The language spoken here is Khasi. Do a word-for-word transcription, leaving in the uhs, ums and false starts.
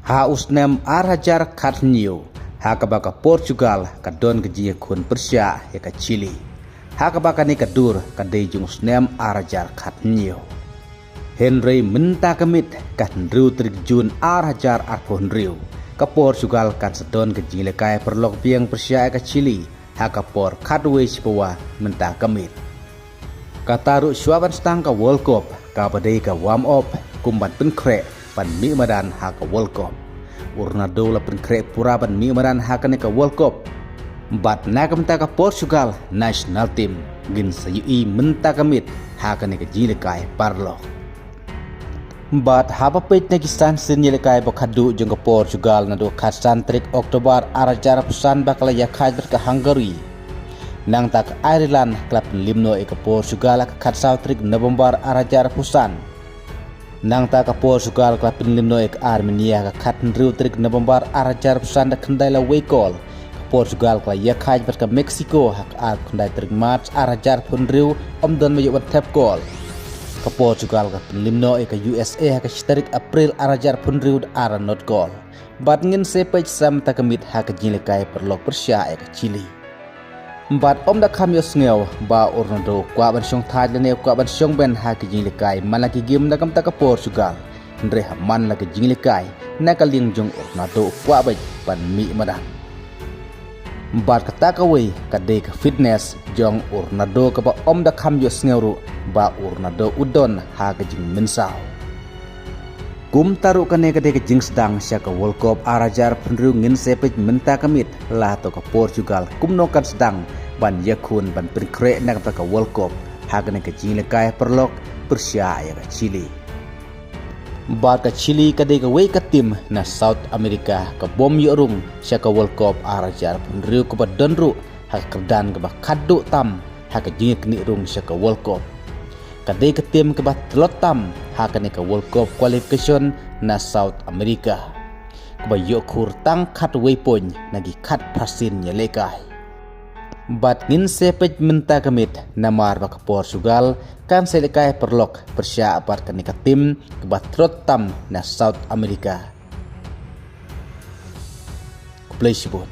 Ha u snem ar hajar khathynñiew, ha kaba ka Portugal ka don ka jingïakhun pyrshah ïa ka Chile. Ha kaba kane ka dur ka dei jong u snem ar hajar khathynñiew. Hynrei mynta ka miet ka hynriew tarik Jun ar hajar arphew hynriew, ka Portugal kan sa don ka jingïalehkai paralok biang pyrshah ïa ka Chile, ha ka por khatwei shiphew mynta ka miet. Kata ruh shuwa ban sdang ka World Cup, kaba dei ka warm up, kum ban pynkhreh ban mih madan ha ka World Cup. U Ronaldo la pynkhreh pura ban mih madan ha kane ka World Cup. Bad na ka bynta ka Portugal national team, ngin sa ïohi mynta ka miet ha kane ka jingïalehkai paralok. Bad haba peit na ki san sien ïalehkai ba khadduh jong ka Portugal naduh khatsan tarik October ar hajar arphew san ba ka la ïakhaid bad ka Hungary. Nangta ka Ireland ka la pynliem noh ïa ka Portugal ha ka khatsaw tarik November ar hajar arphew san. Nangta ka Portugal ka la pynliem noh ïa ka Armenia ha ka khathynriew tarik November ar hajar arphew san da khyndai la wei kol. Ka Portugal ka la ïakhaid bad ka Mexico ha ka arphew khyndai tarik March ar hajar arphew hynriew, ym don ba ïoh ban thep kol. Ka Portugal ka pynliem noh ïa ka U S A ha ka shi tarik April ar hajar arphew hynriew da ar la not kol. Bad ngin sa peit sa mynta ka miet ha ka jingïalehkai paralok pyrshah ïa ka Chile. Bad ym da kham ïohsngew ba u Ronaldo u kwah ban shongthait lane u kwah ban shongben ha ka jingïalehkai man la ki game na ka bynta ka Portugal. Hynrei ha man la ka jingïalehkai na ka liang jong u Ronaldo u kwah beit ban mih madan. Bad kata kawei ka dei ka fitness jong u Ronaldo kaba ym da kham ïohsngew ruh ba u Ronaldo u don ha ka jingmynsaw. Kumta ruh kane ka dei ka jingsdang sha ka World Cup ar hajar arphew hynriew, ngin sa peit mynta ka miet la to ka Portugal kumno kan sdang ban ïakhun ban pynkhreh na ka bynta ka World Cup ha kane ka jingïalehkai paralok pyrshah ïa ka Chile. Bad ka Chile ka dei kawei ka team na South America kaba ym ïoh rung sha ka World Cup ar hajar arphew hynriew kaba don ruh ha ka kyrdan kaba khadduh tam ha ka jingïaknieh rung sha ka World Cup. Ka dei ka team kaba tlot tam ha kane ka World Cup qualification na South America, kaba ïoh khur tang khatwei point na ki khatphra sien ïalehkai. Bad ngin sa peit mynta ka miet namar ba ka Portugal kan sa ïalehkai paralok pyrshah bad kane ka team kaba tlot tam na South America. Khublei shibun.